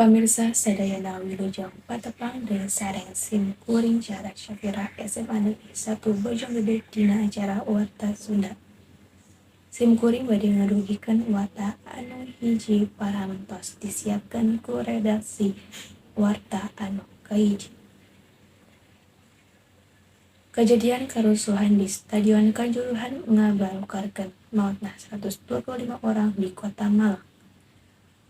Pamirsa sadayana, wilujeng patepang deui sareng sim kuring, Zahra Syafira, SMA Negeri 1 Bojonggede, dina acara Warta Sunda. Sim kuring bade ngadugikeun warta anu hiji parantos disiapkeun ku redaksi Warta anu kahiji. Kajadian karusuhan di Stadion Kanjuruhan ngabalukarkeun maotna 125 orang di Kota Malang.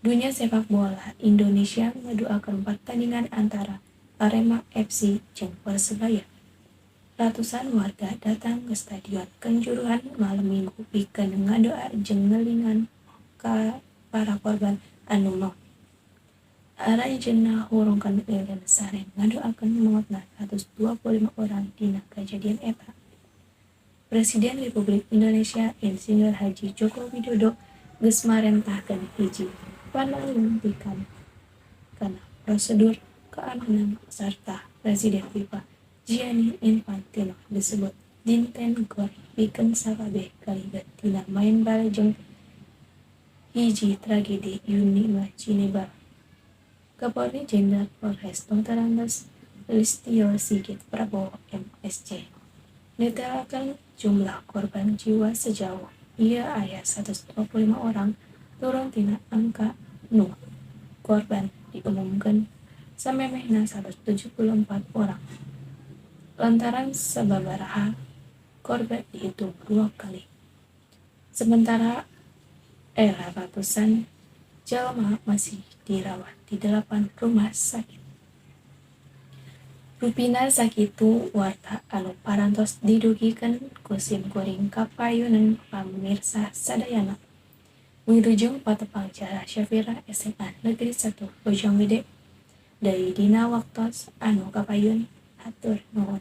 Dunya sepak bola Indonesia ngaduakeun pertandingan antara Arema FC jeung Persebaya. Ratusan warga datang ke Stadion Kanjuruhan malem Minggu pikeun ngadoa jeung ngelingan ka para korban anu maot. Aranjeunna hurungkeun lilin sareng ngadoakeun maotna 125 orang dina kajadian eta. Presiden Republik Indonesia Insinyur Haji Joko Widodo geus marentahkeun hiji panalungtikan kana prosedur keamanan sarta Presiden FIFA Gianni Infantino disebut dinten gor pikeun sakabeh kalibet dina main bal jeung hiji tragedi Uni Jenewa. Kapolri Jenderal Polres Drs. Listyo Sigit Prabowo M.Sc. Netelakeun jumlah korban jiwa sejauh ieu aya 125 orang, turun tina angka nu korban diumumkeun samemehna 174 orang. Lantaran sababaraha korban dihitung dua kali. Sementara era ratusan jalma masih dirawat di delapan rumah sakit. Rupina sakitu warta anu parantos didugikeun ku sim kuring ka payuneun pamirsa sadayana. Wilujeng patepang, Zahra Syafira, SMA Negeri 1 Bojonggede, deui dina waktos anu kapayun. Hatur nuhun.